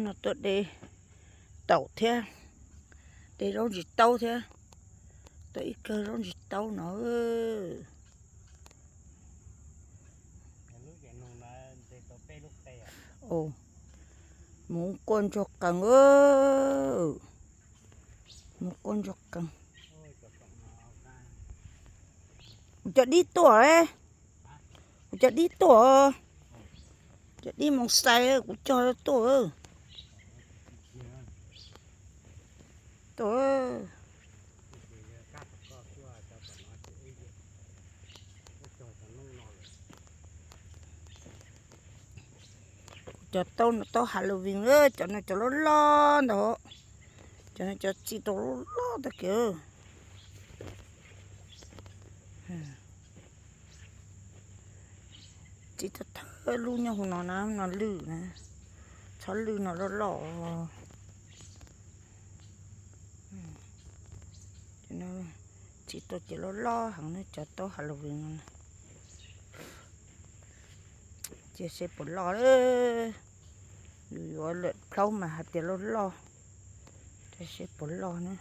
No tuaj de taum thiab, de zaub ntsis taub thiab. Tuaj ib kawg zaub ntsis taub no. Mus quaj ntsuag qees, mus quaj ntsuag qees. Kuv cov dib tuaj, kuv cov dib tuaj, cov dib moo xais kuv cog tuaj. Tuaj. Kuv cov taub no taub Halloween, cov no cov loj loj ntag. Cov no cov txi tau loj loj tag kiag. Txi thawj thawj lub nyob hauv no na, no lwj na. Txhob lwj no loj loj. Txi tau ces loj loj heev na cov taub Halloween no. Cia seb puas loj. Yus yuav lawm plaub mas hais tias loj loj. Cia seb puas loj na.